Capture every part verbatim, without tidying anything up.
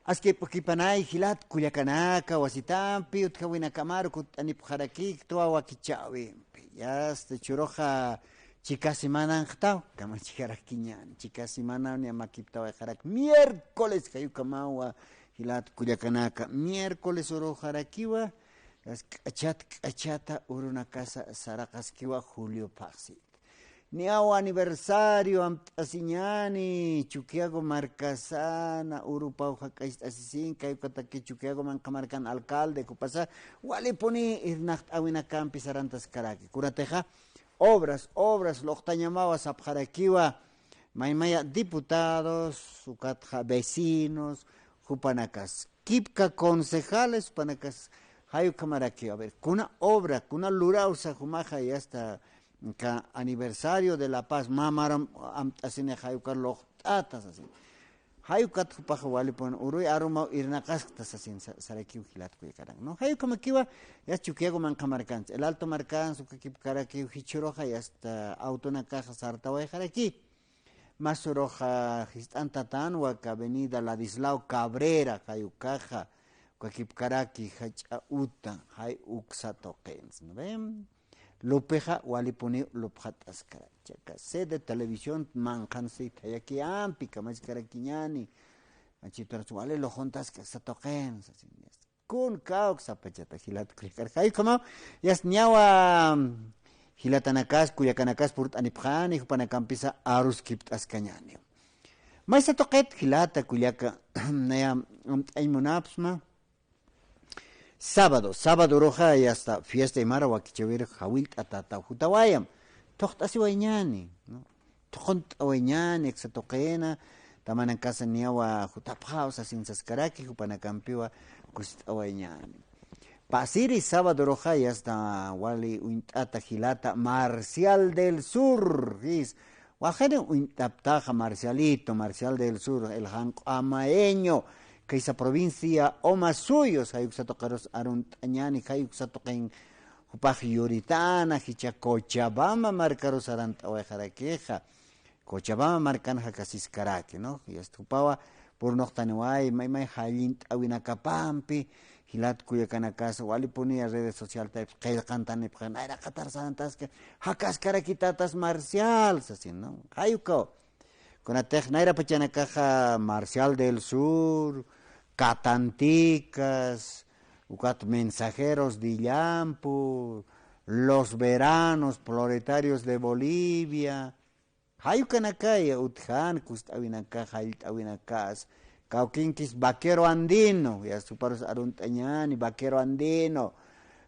Aski p'ukipanay jilat kullakanaka wasitampi utjawinakamaru kutt'anipxarakikta wakichäwimpi. Yasta churuxa chika semananxtaw kamachixarakiñäni. Chika semanaw niya makiptawayxarak miércoles jayukamawa jilat kullakanaka. Miércoles uruxarakiwa, yasta k'achat k'achata urunakasa saraqaskiwa julio phaxsi. Niyaw aniversario amt'asiñäni, Chukiyago markasana, urupaw jak'acht'asisin, kay ukataki Chukiyago manqha markan alcalde, jupasa, walipuni irnaqt'awinakampi sarantaskaraki. Kunatixa, obras, obras, luqtañamawa sapxarakiwa, maymaya diputados, ukatxa vecinos, jupanakas, kipka concejales, jupanakas, jayukamaraki, a ver, kuna obra, kuna lurawsa jumaxa, yasta, ka aniversario de la paz, mamaram amt'asini jayuka luqt'ata sasin. Jayukat jupaxa walipun uruy arumaw irnaqaskta sasin, sa-, sarakiw jilat kullakanak, ¿no? Jayukamakiwa, yasta Chukiyago manqha markans, El Alto markans, uka kipkarakiw jichhuruxa, yasta autonakaxa sartawayxaraki. Masuruxa jist'antatanwa ka avenida Ladislao Cabrera, jay ukaxa, uka kipkaraki jach'a uta, jay uksa tuqins, ¿no ve? Lupixa walipuniw lupxat'askara. Chaka sede televisión manqhan sitayaki ampi kamachkarakiñani. Achituras wali luxuntaski aksa tuqin, sasin. Kun kawk sapachata jilat kullakar. Jay ukhamaw, yasta niyawa jilatanakas, kullakanakas purt'anipxani, jupanakampisa aruskipt'askañäni. Maysa tuqit jilata kullaka, naya amt'añ munapxsma. Sábado, sábado uruxa, yasta fiesta aymara wakichäwir jawillt'atata jutawayam. Thuqt'asiwayñäni, ¿no? Thuqunt'awayñäni, aksa tuqina, tamanakasa niyawa jutapxaw sasin saskaraki, jupanakampiwa kusist'awayñäni. Pasiri sábado uruxa, yasta wali uñt'ata jilata Marcial del Sur, jis. Walxani uñt'aptaxa Marcialito, Marcial del Sur, el janq'u amaeño, kaysa provincia Omasuyos, jay uksa tuqirus arunt'añäni, jay uksa tuqin jupax yuritana, jichha Cochabamba markarus arant'awayxarakixa. Cochabamba markan jakasiskaraki, ¿no? Yasta jupawa purnuqtaniway, maymay jallint'awinakapampi, jilat kullakanakasa, walipuniya redes socialtaypis qillqantanipxi, nayraqatar sarantaski, jakaskarakitatas Marcial, sasin, ¿no? Jay ukaw. Kunatix nayra pachanakaxa Marcial del Sur, Catanticas, ukat Mensajeros de Illampu, Los Veranos, Proletarios de Bolivia, jay ukanakaya utjan kust'awinakax, jallt'awinakas, kawkinkis Vaquero Andino, yasta juparus arunt'añäni, Vaquero Andino,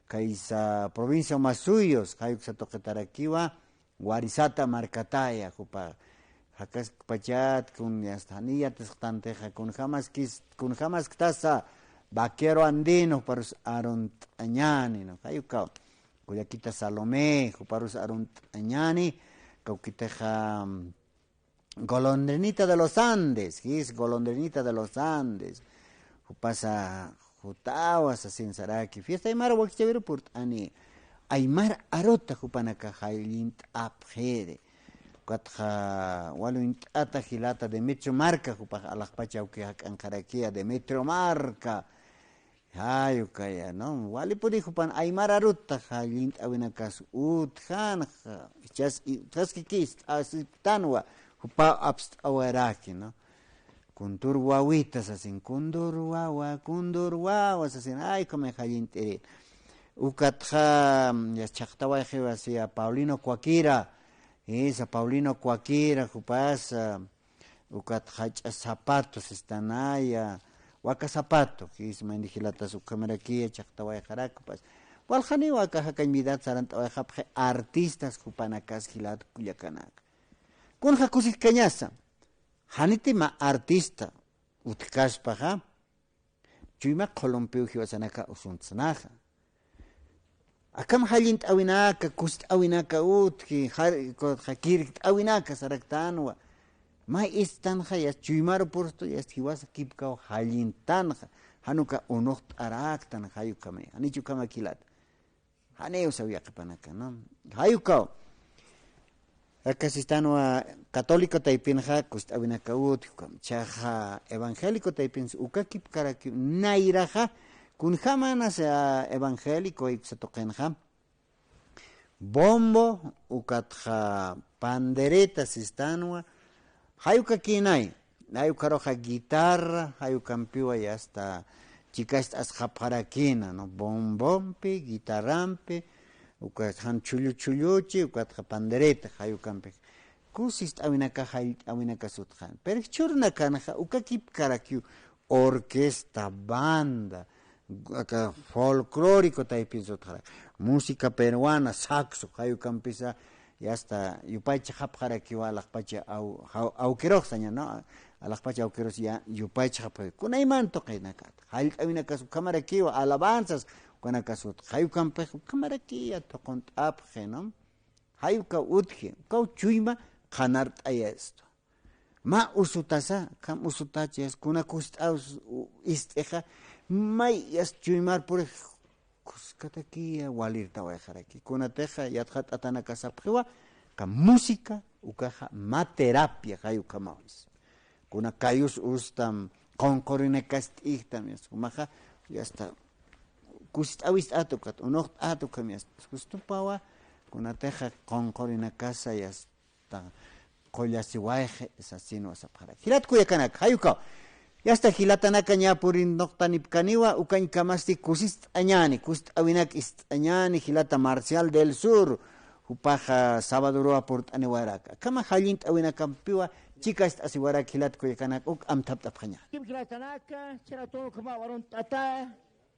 kaysa provincia Omasuyos, jay uksa tuqitarakiwa, Warisata markataya, jupa, jakaskpachat, kun, yasta, janiy yatisqtantixa, kunjamaskis, kunjamasktasa, Vaquero Andino, juparus arunt'añäni, ¿no? Jay ukaw. Kullakita Salomé, juparus arunt'añäni, kawkitixa, mm, Golondrinita de los Andes, jis, Golondrinita de los Andes, jupasa, jutawa sasin saraki, fiesta aymara wakichäwiru purt'ani, aymar aruta jupanaka jallint'apxiri, ukatxa wali uñt'ata jilata Demetrio Marca, jupax alaxpacha awki jak'anqarakiya Demetrio Marca, Jay ukaya, ¿no? Walipuni jupan aymar arutax jallint'awinakas utjanxa, jichhas, utjaskiki ist'asiptanwa, jupaw apst'awaraki, ¿no? Kuntur wawita sasin, kuntur wawa, kuntur wawa sasin, ay, ukhama jallint'iri. Ukatxa, mm, ya chhaqtawayxiwa, siya Paulino Coaquira, esa Paulino Coaquira, jupasa, ukat jach'a zapatos, estanaya, waka zapato, jis, mayni jilatas ukhamarakiya chhaqtawayxarakpas. Walxaniw aka jakañ vidat sarantawayxapxi artistas jupanakas jilat kullakanaka. Kunxa kusikkañasa, janiti mä artista utjkaspaxa, chuyma qhulumpiw jiwasanaka usuntsnaxa. Akham jallint'awinaka, kust'awinaka utji, jar-, ko-, jakirkt'awinaka saraktanwa. May istanxa, yast chuymaru purstu, yast jiwasa kipkaw jallinttanxa. Jan uka unuqt'araktan, jay ukhamay. Janich ukhama jilat. Janiw saw yaqhipanaka, ¿no? Jay ukaw. Aka sistanwa católico taypinxa kust'awinaka utji, ukham. Jichhaxa evangélico taypinsa ukakipkarakiw nayraxa, kunjamänas, ah, evangélico uksa tuqinxa. Bombo, ukatxa pandereta sistanwa, jay ukakïnay, jay ukaruxa guitarra, jay ukampiwa ya está chikacht'asxapxarakïna, ¿no? Bombompi, guitarrampi, ukat jan chhullu chhulluchi, ukatxa pandereta, jay ukampi. Kusist'awinaka, jallt'awinaka sutxan. Pero jichhürunakanxa, ukakipkarakiw orquesta, banda, aka folclórico taypin sutxarak. Música peruana, saxo, jay ukampisa, ya está, yupaychaxapxarakiwa alaxpacha aw-, jaw-, awkirux saña, ¿no? Alaxpacha awkirus ya, yupaychaxapxarakiwa. Kunayman tuqinakat. Jallt'awinakas ukhamarakiwa, alabanzas, ukanakas utji. Jay ukampix ukhamarakiya tuqunt'apxi, ¿no? Jay ukaw utji, ukaw chuyma qhanart'ayastwa. Mä usutasa, ukham usutachas, kuna kust'aw s-, u-, ist'ixa, mayas chuymar purix kuskatakiya walirtawayxaraki. Kunatixa yatxatt'atanakasapxiwa, aka música, ukaxa mä terapia, jay ukhamaw. Kuna kayus ustam, qunqurinakas t'ijtam, ya está, jumaxa, ya está, kusist'awist'at ukat, unuxt'at ukham, ya está, justupawa, kunatixa qunqurinakasa, ya está, qullasiwayxi, sasinwa sapxarak. Jilat kullakanaka, jay ukaw. Ya está, jilatanaka ña purinuqtanipkaniwa, ukañkamasti kusist'añäni, kust'awinak ist'añäni, jilata Marcial del Sur, jupaxa sábadoruwa purt'aniwarak. Akhama jallint'awinakampiwa, chikacht'asiwarak jilat kullakanaka, uk amthapt'apxañäni. Kim jilatanaka, chira tunu kama warun tata.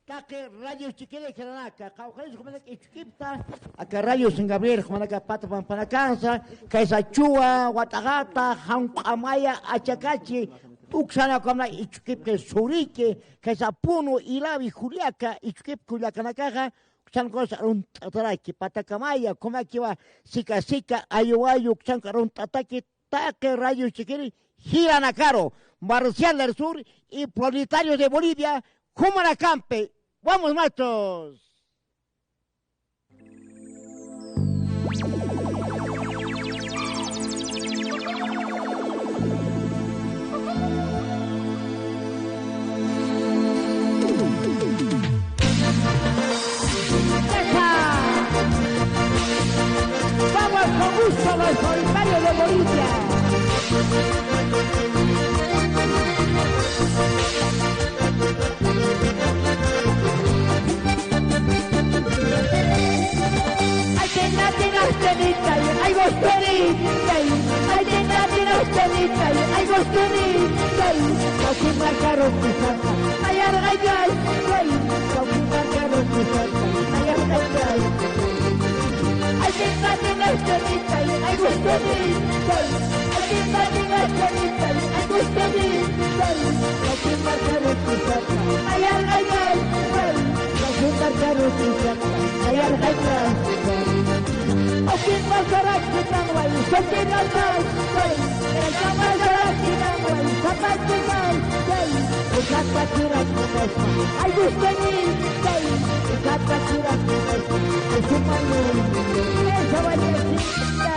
Taqi radio Chiquiri jilanaka, qawqharis jumanak ichhukipta, aka radio San Gabriel jumanaka pata pampanakansa, kaysa Chuwa, Wat'aqata, Janq'amaya, Achakachi, uksana ukamna ichhukipki Suriqui, kaysa Punu, Ilawi, Juliaca, ichhukip kullakanakaxa, uksan ukas arunt'ataraki, Patakamaya, ukhamakiwa Sika Sika, Ayu Ayu, uksan ukas arunt'ataki, taqi radio Chiquiri jilanakaru, Marcial del Sur y Proletarios de Bolivia, jumanakampi. ¡Vamos, machos! Vamos con gusto los solitarios de Bolivia. Ay, tenga, tenga, tenita, ay, gosterita, ay, tenga, tenga, tenita, ay, gosterita, ay, Kawki markarupi sarta, ay, arqayay, ay, kawki markarupi sarta, ay, arqayay. Ay, tinta, tinta, tinta, ay, gustuni, ay, tinta, tinta, tinta, ay, gustuni, kawki markarupi sarta, ay, arqayay, kawki markarupi sarta, ay, arqayay. Awkin markarakpi nanway, sopinalmay, ay, markarakpi nanway, sapakimay, ay, ukatpachirakimay, ay, gustuni, ay, ukatpachirakimay, ay, sumayu, esa vallecita.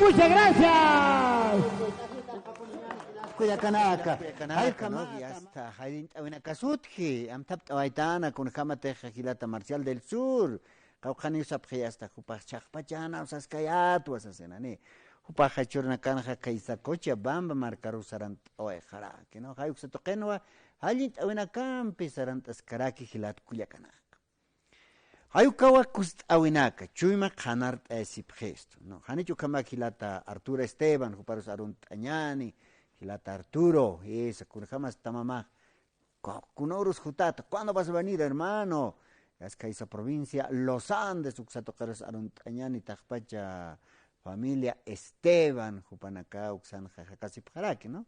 Muchas gracias. Kullakanaka. Kullakanaka, ¿no? Y hasta jallint'awinakasutji, amthapt'awaytana, kunjamatixa jilata Marcial del Sur. Qawqhaniw sapxi hasta jupax chhaqpachana, usaskayatwa sasinani. Jupaxa jichhürunakanxa khaysa Cochabamba markaru sarant'awayxaraki, ¿no? Jay uksa tuqinwa, jallint'awinakampi sarant'askaraki jilat kullakanaka. Jay ukawa kust'awinaka, chuyma qhanart'ayasipxistu, ¿no? Janich ukhamak jilata Arturo Esteban, juparus arunt'añani, jilata Arturo, jisa, kunjamas tamamax, ku-, kunürus jutata, ¿cuándo vas a venir, hermano? Askha jisa provincia Los Andes, uksa tuqirus arunt'añani, taqpacha familia Esteban, jupanaka uksanxa jakasipxaraki, ¿no?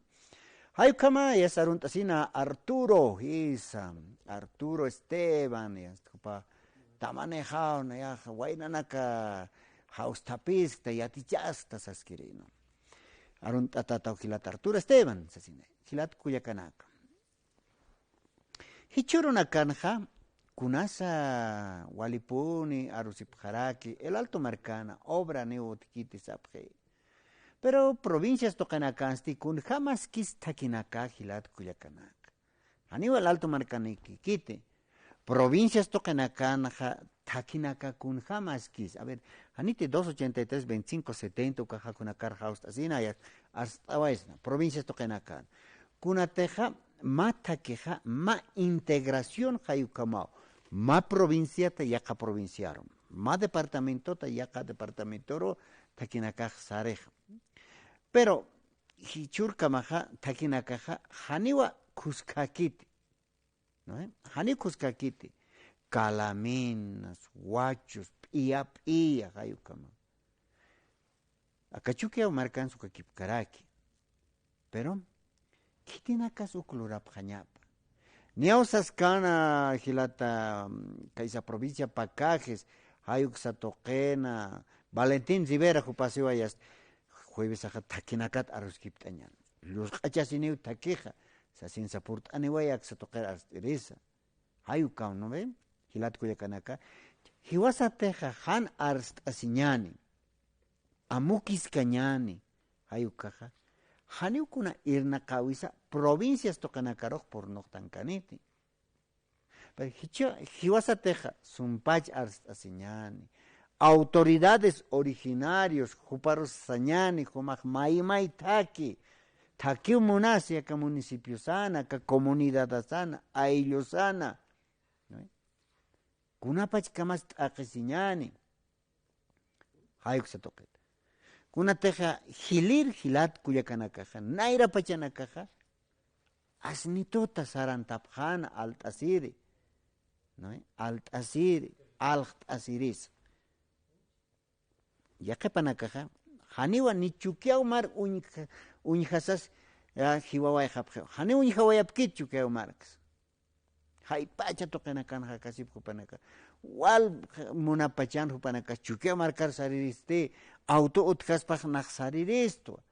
Jay ukhama, yasta arunt'asina Arturo, jisa, Arturo Esteban, yasta jupa tamanixaw, nayax waynanaka jawsthapiskta, yatichasta saskiri, ¿no? Arunt'atataw jilat Arturo Esteban, sasina, jilat kullakanaka. Jichhürunakanxa kunasa walipuni arusipxaraki, El Alto markana, obraniw utjkiti sapxi. Pero provincias tuqinakansti kunjamaskis thakinaka jilat kullakanaka. Janiw El Alto markanikikiti. Provincias tuqinakanxa thakinaka kunjamaskis. A ver, janiti dos ochenta y tres, veinticinco setenta, ukaxa kunakar jawst'asina, ya, arst'awaysna. Provincias tuqinakan. Kunatixa, mä thakixa, mä integración jay ukhamaw. Mä provinciata yaqha provinciaru. Mä departamentota yaqha departamentoru thakinakax sarixa. Pero, jichhürkamaxa, thakinakaxa, janiwa khuskakiti. ¿No? Janiw khuskakiti. Calaminas, wachus, p'iya p'iya, jay ukhama. Aka Chukiyaw markan sukakipkaraki. Pero, khitinakas uk lurapxañapa. Niyaw saskana jilata, mm, khaysa provincia Pacajes, jay uksa tuqina, Valentín Rivera jupasiwayas, juevesaxa thakinakat aruskipt'añan. Llusq'achasiniw thakixa, sasinsa purt'aniway aksa tuqir arst'irisa. Jay ukaw, ¿no ve? Jilat kullakanaka. Jiwasatixa jan arst'asiñani. Amukiskañani. Jay ukaxa. Janiw kuna irnaqäwisa provincias tuqinakarux purnuqtankaniti. Pero jichha, jiwasatixa sumpach arst'asiñani. Autoridades originarios, juparus sañani, jumax maymay thaki. Thakiw munasi aka municipiosana, aka comunidadasana, ayllusana. ¿No? Kunapachkamas t'aqhisiñani. Jay uksa tuqita. Kunatixa jilir jilat kullakanakaxa, nayra pachanakaxa, asnituta sarantapxäna alt'asiri. ¿no? Alt'asiri, alqt'asirisa. Yaqhipanakaxa, janiwa ni chukiyaw mar uñja-, uñjasas, ya, jiwawayxapxiw. Janiw uñjawayapkit chukiyaw marks. Jaypacha tuqinakan jakasip jupanaka. Wal munapachan jupanakas chukiyaw markar sariristi, auto utjaspax nax sariristwa.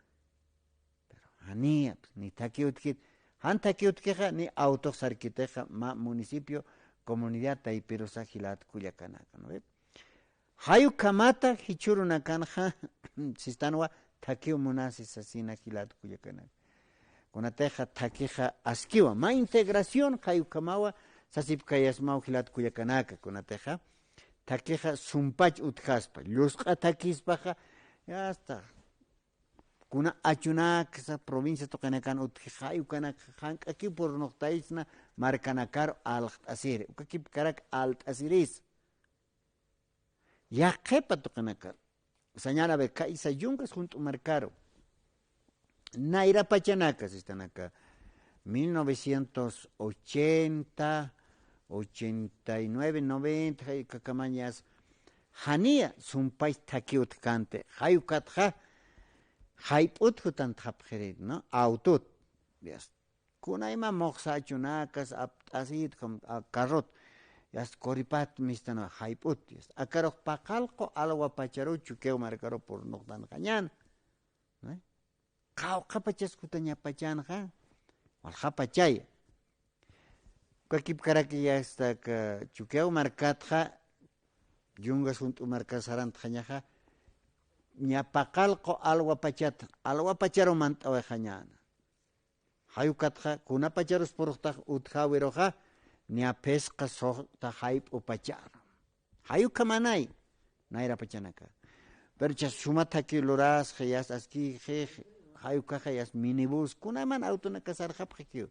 Pero janiya, pues, ni thaki utjkit. Jan thaki utjkixa, ni autox sarkitixa, mä municipio, comunidad taypirusa jilat kullakanaka, ¿no ve? Jay ukhamata jichhürunakanxa, sistanwa, thakiw munasi sasina jilat kullakanaka. Kunatixa thakixa askiwa, mä integración, jay ukhamawa, sasipkayasmaw jilat kullakanaka, kunatixa, thakixa sumpach utjaspa, llusq'a thakispaxa, ya está, kuna achunaksa provincia tuqinakan utji, jay ukanakxa jank'akiw purnuqtaysna markanakar alqt'asiri. Ukakipkarak alt'asirisa. Yaqhipa tuqinakar. Sañäni, a ver, kaysa yungas junt'u markaru. Nayrapachanaka, sistanaka. Mil novecientos ochenta, ochenta y nueve, noventa, jay ukakamañas. Janiya, sumpach thaki utjkanti. Jay ukatxa, jayp'ut jutantxapxiri, ¿no? Autot. Ya está. Kunayma muxsa achunakas, apt'asit, com-, a, carrot. Ya está, coripat, mistana, jayp'ut. Ya está. Akarux paqallqu alwapacharu, chukiyaw markaru purnuqtanxañäni. ¿No? Qawqhapachas kutañapachanxa, walxapachaya. Ukakipkaraki ya está ka chukiyaw markatxa, yungas junt'u markar sarantxañaxa, ña paqallqu alwapachat, alwapacharu mant'awayxañäni. Jay ukatxa, kunapacharus purxtax utjäwiruxa, ña phisqa suxta jayp'upacharu. Jay ukhamanay, nayrapachanaka. Pero chas suma thaki lurasxa, yas askixi, jay ukaxa, yas minibús, kunayman autonaka sarxapxikiw.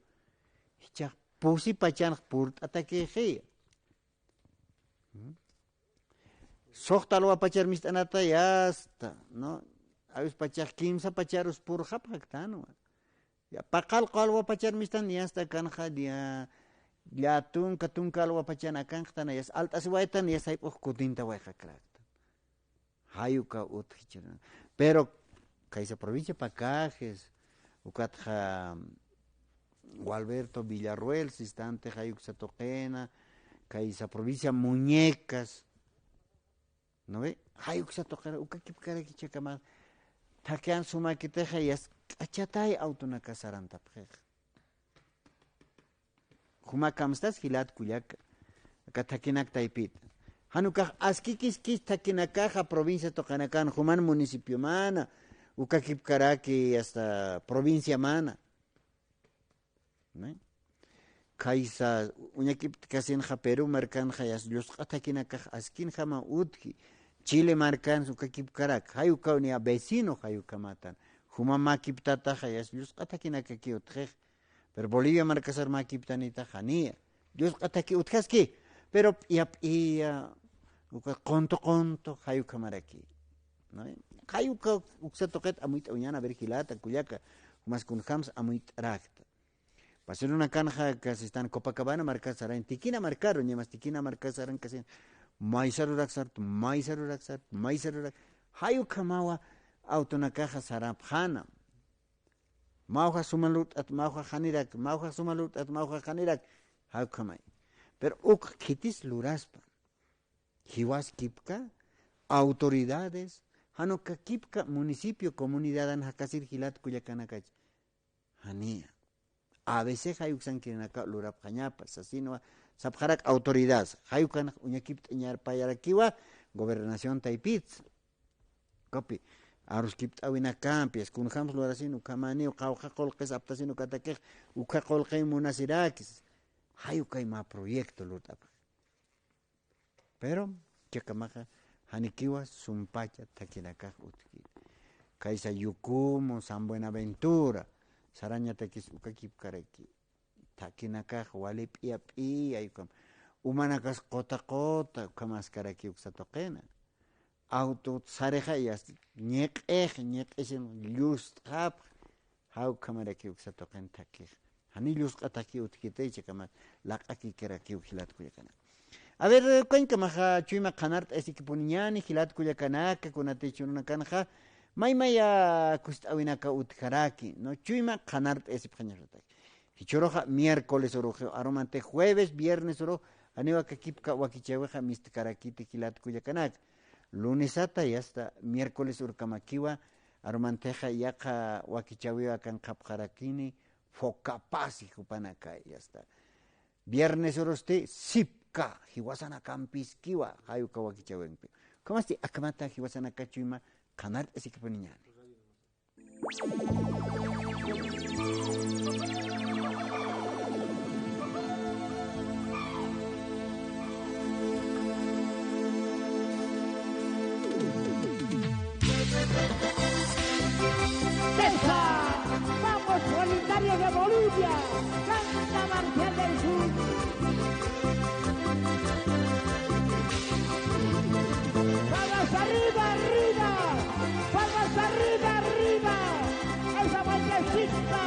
Jichhax pusipachanx purt'atakixi. ¿Mm? Suxta alwapachar mist'anata, ya está, ¿no? Awispachax kimsapacharus purxapxaktanwa. Ya, paqallqu alwapachar mistan, ya está, kanxa, ya, ya tunka, tunka alwapachan akanxtana, ya alt'asiwaytan, ya jayp'ux kutintawayxakäraktan. Jay uka utjichirana. Pero, kaysa provincia Pacajes, ukatxa, Gualberto Villarroel, sistanti jay uksa tuqina, kaysa provincia Muñecas, ¿no ve? Jay uksa tuqira, ukakipkaraki chakama, thakian sumakitixa, yas k'achatay autonaka sarantapxixa. Juma kamstas jilat kullaka, aka thakinak taypita. Jan ukax askikiskis thakinakaxa provincia tuqinakan, juman municipiomana, ukakipkaraki hasta provinciamana. ¿No? Kaysa uñakipt'kasinxa Perú markanxa yas llusq'a thakinakax askinjama utji. Chile markan ukakipkarak, jay ukaw niya vecino jay ukamatan. Juma makiptataxa yas llusq'a thakinakaki utjix. Pero Bolivia markasar makiptanitaxa niya. Llusq'a thaki utjaski. Pero p'iya p'iya, uka quntu quntu, jay ukamaraki. ¿No? Jay uka uksa tuqit amuyt'awiñan, a ver jilata, kullaka, jumas kunjams amuyt'arakta. Pasirunakanxa, kasi están Copacabana markar saran, Tikina markaru, ñamas Tikina markar saran, kasi maysarurak sartu, maysarurak sartu, maysarurak. Jay ukhamawa autonakaxa sarapxana. Mawja suma lurt'at, mawja janirak, mawja suma lurt'at, mawja janirak. Jay ukhamay. Pero uk khitis luraspa. Jiwaskipka, autoridades, jan ukakipka municipio, comunidadan jakasir jilat kullakanakach. Janiya. A veces jay uksankirinaka lurapxañapa, sasinwa, sapxarak autoridad, jay ukanak uñakipt'añarpayarakiwa, gobernación taypits. Kopi, aruskipt'awinakampi, kunjams lurasin ukhamaniw, qawqha qullqis aptasin ukatakix, ukha qullqin munasirakis. Jay ukay mä proyecto lurt'apxi. Pero, chakamaxa, janikiwa sumpacha thakinakax utjkiti. Kaysa Yucumo, San Buenaventura, sarañatakis ukakipkaraki. Thakinakax wali p'iya p'iya, ukham. Umanakas quta quta, ukhamaskaraki uksa tuqina. Auto sarixa yas, ñiq'ix, ñiq'isin llust'xapx, jay ukhamaraki uksa tuqin thakix. Jani llusq'a thaki utjkiti, chakamat laq'akikirakiw jilat kullakanaka. A ver, ukañkamaxa chuyma qhanart'ayasikipuniñäni, jilat kullakanaka, kunatichï urunakanxa, maymaya kust'awinaka utjaraki, ¿no? Chuyma qhanart'ayasipxañaxataki. Jichhüruxa miércoles uruxiw, arumantix jueves, viernes urux, janiw aka kipka wakichäwixa mistkarakiti jilat kullakanaka. Lunesata y hasta miércoles urkamakiwa, arumantixa yaqha wakichäwiw akanqapxarakini, Focapasi jupanakay, y hasta viernes urusti sipka, jiwasanakampïskiwa, jay uka wakichäwimpi. Ukhamasti akhamatäx jiwasanaka chuyma qhanart'ayasikipuniñäni. Vamos, solidarios de Bolivia, canta Marcial del Sur. Palmas arriba, arriba, palmas arriba, arriba. Esa vueltecita.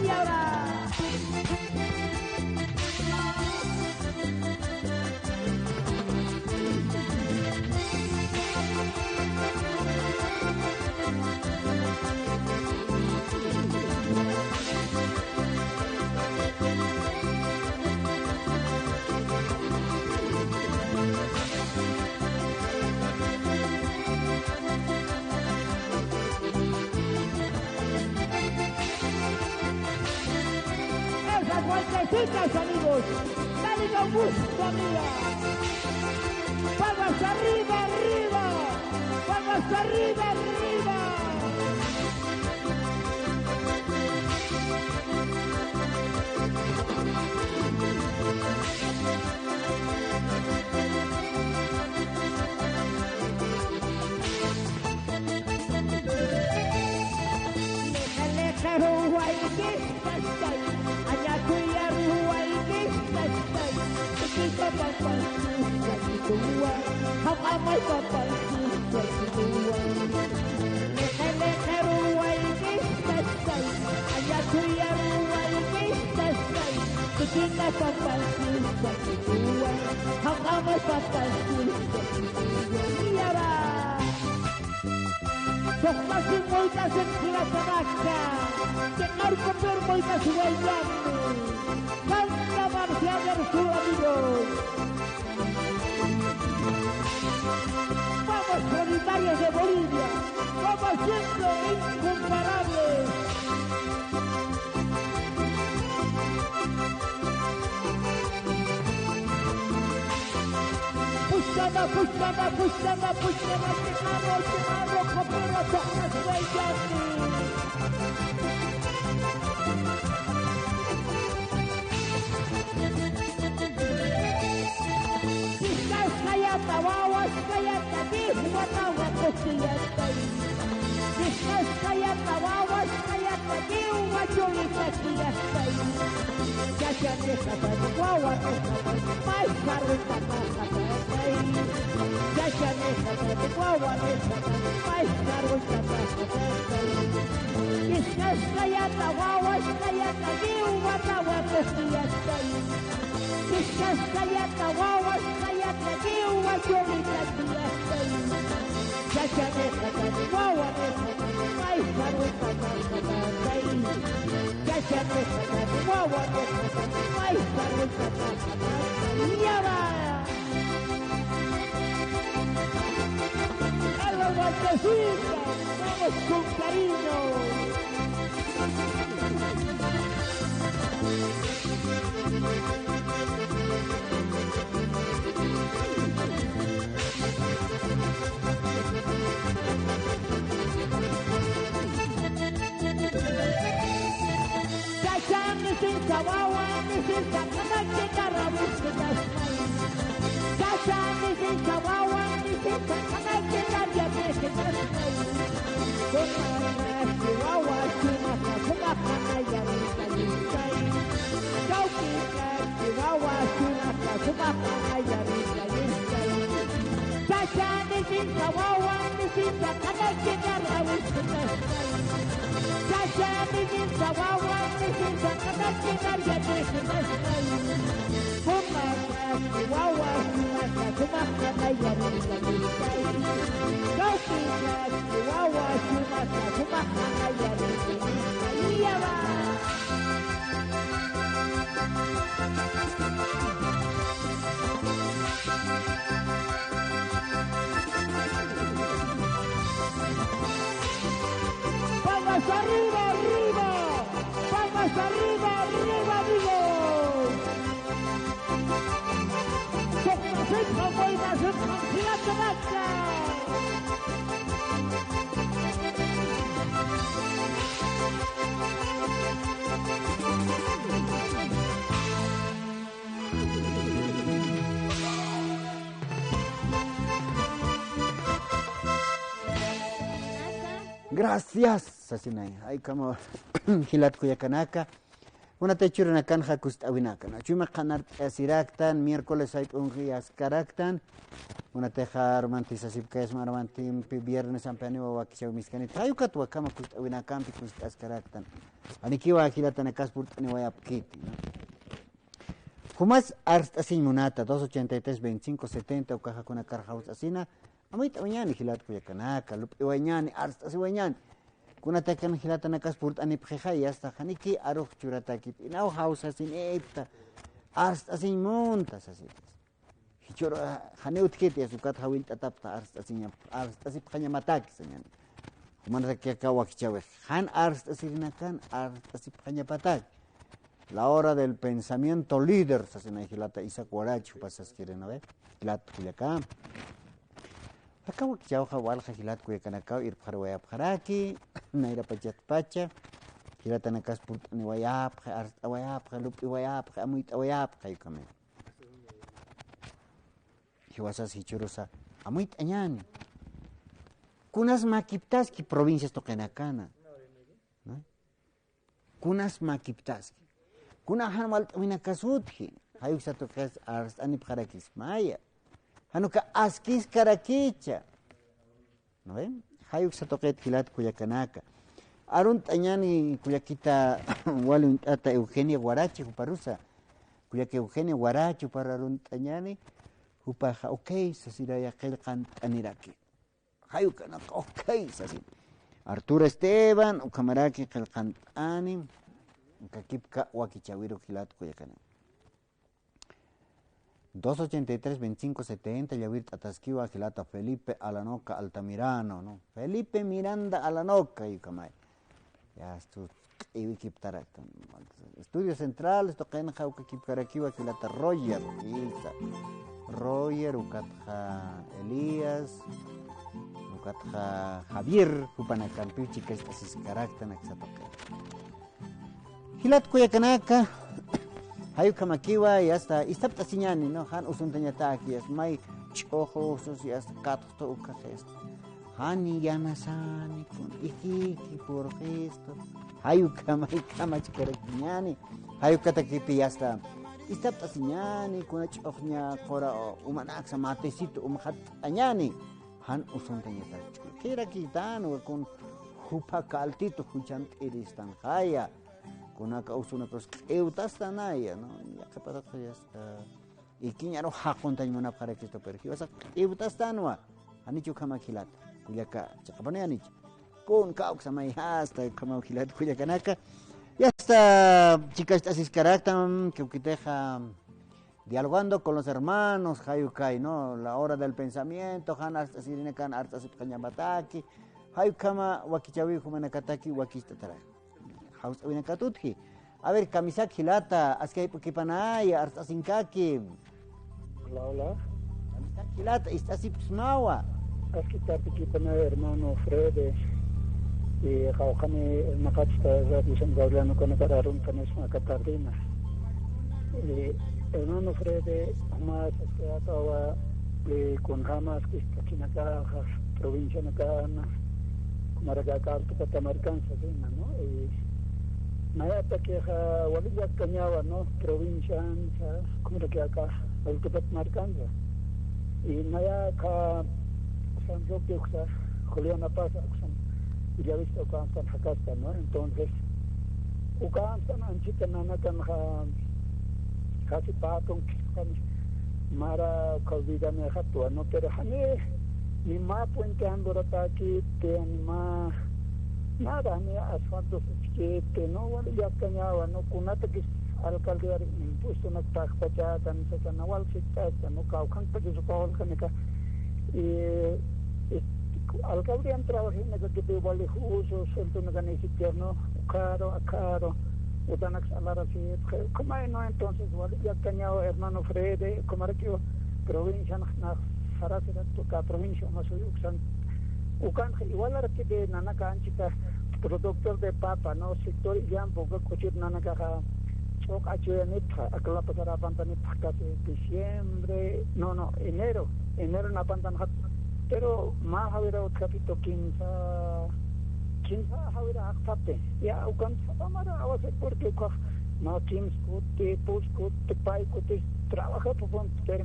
Y ahora. Esas vueltecitas, amigos. Dale con gusto, amiga. Palmas arriba, arriba. Palmas arriba, arriba. Tuqt'asin muyt'asin jilatanaka, chiqarkupir muyt'asiwayañäni. Santa Marcial del Sur, amigos. Vamos, solidarios de Bolivia, como siempre, incomparables. Puchana, puchana, puchana, puchana, chiqarru, chiqarru, qupira, tuqt'asiwayañäni. Chiqaskayata, wawaskayata, niw watawa qusiyatay. Chiqaskayata, wawaskayata, niw wachulitaki yastay. Yachanixatati, wawanixatati, paysa runtataxatatay. Yachanixatati, wawanixatati, paysa runtataxatatay. Chiqaskayata, wawaskayata, niw watawa qusiyatay. Chiqaskayata, wawaskayata, niw wachulitaki yastay. Yachanixatati, wawanixatati, paysa runtataxatatay. Yachanixatati, wawanixatati, paysa runtataxatatay. Yara. A la vueltecita, vamos con cariño. Chachani sinsa wawa, ni sinsa kanaki karawiskitasmay. Chachani sinsa wawa, ni sinsa kanaki karawiskitasmay. Kunaka chiwawa chunaka sumaqanaya ritayistay. Kawkika chiwawa chunaka sumaqanaya ritayistay. Chachani sinsa wawa, ni sinsa kanaki karawiskitasmay. Chachani sinsa wawa, ni sinsa kanaki karawiskitasmay. Kunaka chiwawa chunaka sumaqanaya ritayistay. Kawkika chiwawa chunaka sumaqanaya ritayistay. Yara. Palmas arriba, arriba. Palmas arriba, arriba, amigos. Sokasipxam, waymasipxam, jilatanaka. Gracias, sasinay. Ay, como jilat kullakanaka. Kunatix jichhürunakanxa kust'awinaka, ¿no? Chuyma qhanart'asiraktan, miércoles jayp'unxi askaraktan. Kunatixa armanti sasipkayasma, armantimpi viernes ampi janiw wakichäwiskani. Jay ukat wakhama kust'awinakampi kust'askaraktan. Janikiwa jilatanakas purt'aniwayapkiti, ¿no? Jumas arst'asiñ munata, dos ochenta y tres, veinticinco, setenta, ukaxa kunakar jawst'asina, amuyt'awayañäni jilat kullakanaka, lup'iwayañäni, arst'asiwayañäni. Kunatakan jilatanakas purt'anipxixay, hasta janiki arux churatakipxi, inaw jawsasinipxta, arst'asiñ munta sasipxi. Jichhüru, ah, janiw utjkiti, ukat jawillt'atapxta, arst'asiñap-, arst'asipxañamataki sañäni. Jumanakak wakichäwix. Jan arst'asirinakan, arst'asipxañapataki. La hora del pensamiento líder, sasinay jilata Isaac Warachi, jupas saskirïna, ¿ve? Jilat kullaka. Aka wakichäwixa walja jilat kullakanakaw irpxariwayapxaraki, nayra pachatpacha, jilatanakas purt'aniwayapxi, arst'awayapxi, lup'iwayapxi, amuyt'awayapxi, jay ukhamay. Jiwasas jichhürusa, amuyt'añäni. Kunas makiptaski provincias tuqinakana, ¿no? Kunas makiptaski. Kuna jan walt'awinakas utji. Jay uksa tuqis arst'anipxarakismaya. Jan uka askiskarakicha. ¿No ve? Jay uksa tuqit jilat kullakanaka. Arunt'añäni kullakita wali uñt'ata Eugenia Warachi juparusa. Kullaka Eugenia Warachi juparu arunt'añäni, jupaxa, ok, sasiraya qillqant'aniraki. Jay ukanaka, ok, sasin. Arturo Esteban, ukhamaraki qillqant'ani, kakipka wakichäwiru jilat kullakanaka. Dos ochenta y tres, veinticinco setenta, llawirt'ataskiwa jilata Felipe Alanoca Altamirano, ¿no? Felipe Miranda Alanoca, ukhamay. Ya, estu q'iwikiptaraktan. Estudios centrales, tuqinxa ukakipkarakiwa jilata Roger, jilsa. Roger, ukatxa Elías, ukatxa Javier, jupanakampiw chikacht'asiskaraktan aksa tuqin. Jilat kullakanaka, jay ukhamakiwa, yasta, istapt'asiñäni, ¿no? Jan usuntañataki, yasta, may ch'uxu usus, yasta, katxtu ukhax, yasta. Jan yanasani, kun, ikiki, purqistu. Jay ukhamay, kamachkarakiñäni. Jay ukhatakipi, yasta, istapt'asiñäni, kuna ch'uxña, qura, umanaksa, matecito, umxatt'añäni. Jan usuntañatak. Ch'ukirakïtanwa, kun, jupa kaltitu, juchant'iristanxaya. Kunaka usunakus q'iwtastanaya, ¿no? Yaqha pasatxa yasta, ikiñaru jaquntañ munapxarakistu, pero jiwasa q'iwtastanwa. Janichu ukhama jilata, kullaka, chiqapanuyanichi. Kun kawksamay yasta, ukhama jilat kullakanaka. Yasta, chikacht'asiskaraktan, kawkitixa, Dialogando con los hermanos, jay ukay, ¿no? La hora del pensamiento, jan arst'asirinakan arst'asipxañapataki, jay ukhama wakichäwi jumanakataki wakicht'atara. Jawst'awinakatutji. A ver, kamisaki jilata, aski jayp'ukipanaya, arst'asinkaki. Hola, hola. Kamisaki jilata, ist'asipxsmawa. Aski tardekipanaya, hermano Freddy. Y qawqhani naqatsta Radio San Gabriel ukanakar aruntanisma aka tardena. Y hermano Freddy, jumas aski akawa, y kunjamas kist'akinakaxa, provincianakana, kumaraki aka Altupata markansa sina, ¿no? Y nayatakixa wali llakkañawa, ¿no? Provinciansa, kumaraki aka Altupata markansa. Y naya aka San Roque uksa, Juliana Pasa uksan, illawista ukansan jakasta, ¿no? Entonces, ukansan anchita nanakan ja, casi patun kiskan mara ukha vida mejatwa, ¿no? Pero jani, ni mä puente andurataki, ni mä, nada, ni asfalto suchkiti, ¿no? Wali llakkañawa, ¿no? Kunatakis alcaldía impuesto nak pakpachata, ni sasana wal siktasta, ¿no? Kawkhantakis uka walkanika. Y, y alcaldían trabajinaka kipi wali jusu, sueltonaka ni siquiera, ¿no? Ukharu, akharu, utanaks alarasipxi, ukhamay, ¿no? Entonces, wali llakkañawa, hermano Freddy, ukhamarakiw provincian, na, sarasiratu ka provincia umasuyuksan, ukanx igualarakiti nanaka anchita productor de papa, ¿no? Sector illampu, uka k'uchir nanakaxa ch'uq achuyanipxa, aklapasarapantanipxa casi diciembre, no, no, enero, enero napantanxa. Pero mä jawira utjapitu kimsa, kimsa jawira jaqthapi. Ya, ukan sapamara awasir porque ukhax mä kimsa kuti, pus kuti, pay kuti trabajapupunta, pero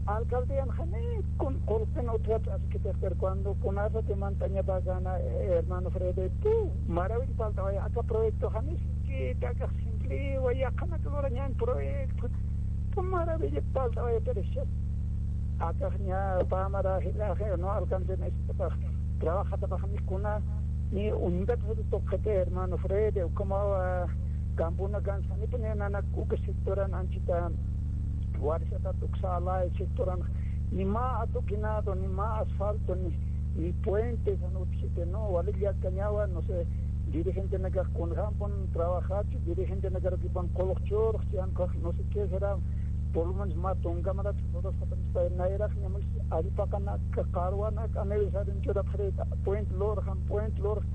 alcaldían jani kun qulqin utjat askitix, pero cuando kunasati mant'añapakana, eh, hermano Freddy, pu, maravilla paltawaya, aka proyecto jani siskiti, akax simpliwa, yaqhanak lurañan proyecto, pu, maravilla paltawaya, pero akax ña pamara jilaxi, no alcancen, este, trabaja, trabaja, ni kuna, ni unidad tuqiti, hermano Freddy, como, ah, campunakan, sanipuni nanak uka sectoran anchita, Warisata tuksa alay sectoran, ni mä adoquinado, ni mä asfalto, ni, ni puentes, jan utjiti, ¿no? Wali llakkañawa, no sé, dirigentenakax kunjampun trabajachi, dirigentenakarakipan qulq churxchi, jan ukax, no sé qué será, por lo menos mä tunka marachi, todos, nayraqña, allpaqanak, qarwanak, aniversario churapxirïta, puente lurxan, puente lurxan,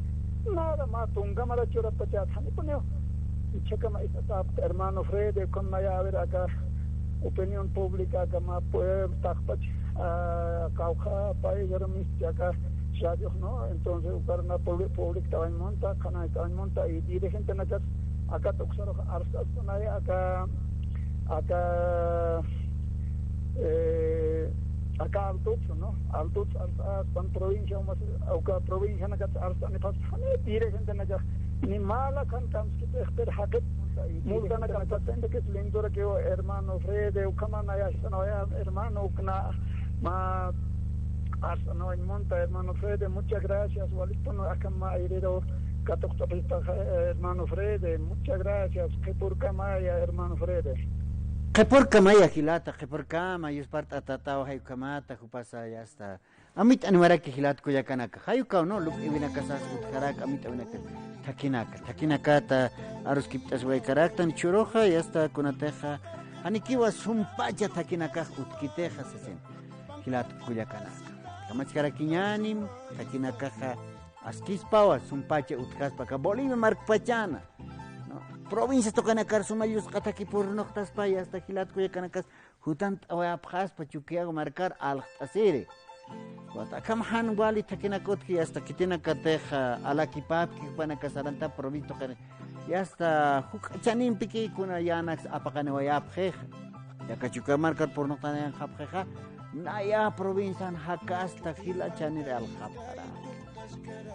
nada, mä tunka marachi churapxirïta, janipuniw. Ichhakama ist'atapxta, hermano Freddy, ukham naya, a ver, aka opinión pública, aka mä pueblo, taqpach, ah, qawqha país, pero misti aka radio, ¿no? Entonces, ukar na publi-, publict'awañ munta, qhanayt'awañ munta, y dirigentenakas, aka tuksarux arst'astunaya, aka, aka, eh, aka Altutsu, ¿no? Altutsu, Altutsu, provincia, umas, uka provincianakat arst'anipxas, jani dirigentenakax, ni mä lakan kamskitix, pero jaqit, multanakan patente que es lindurakiw, hermano Freddy, ukhama naya, hermano, ukna, mä, Hasta no monta, hermano Fede, muchas gracias. Walipun akama ayrero katuqt'apista, eh, hermano Fede, muchas gracias. Qhipurkamaya, hermano Fede. Qhipurkamaya, jilata, qhipurkama, yuspart'atataw, jayukamata, jupasa, ya está. Amit'aniwaraki jilat kullakanaka. Jayukaw, ¿no? Lup'iwinakasas utjarak, amit'awinaka. Thakinaka, thakinakata, aruskipt'asiwaykaraktan churuxa, ya está, kunatixa. Janikiwa sumpacha thakinakax utkitixa, sasin. Jilat kullakanaka. Kamachkarakiñänim, thakinakaxa askispawa, sumpacha utjaspa, aka Bolivia markpachana. ¿No? Provincias tuqinakar suma llusqa thaki purnuqtaspa, ya está, jilat kullakanakas, jutant'awayapxaspa Chukiyawu markar alxt'asiri. Wata akham jan wali thakinakutki, hasta khitinakatix, ah, alakipapki jupanaka sarantap provincia tuqini. Y hasta juk'a chanimpiki kuna yänaks apaqaniwayapxix. Yaka Chukiyawu markar purnuqtaniyanxapxixa, naya provincian jakasta jila chanir alxapxarak.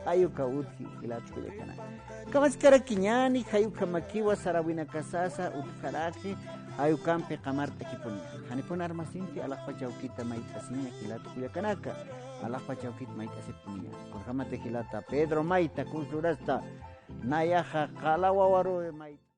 Jayuka utji, jilat kullakanaka. Kamachkarakiñäni, jayukamakiwa saräwinakasasa utjaraki, jayukampi qamart'akipuniña. Janipun armasinti, alaxpach awkita mayt'asiña, jilat kullakanaka. Alaxpach awkit mayt'asipuniña. Kunjamati jilata Pedro Mayta, kunsa lurasta, nayaxa qala wawaruw mayt'a.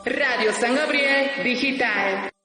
Radio San Gabriel Digital.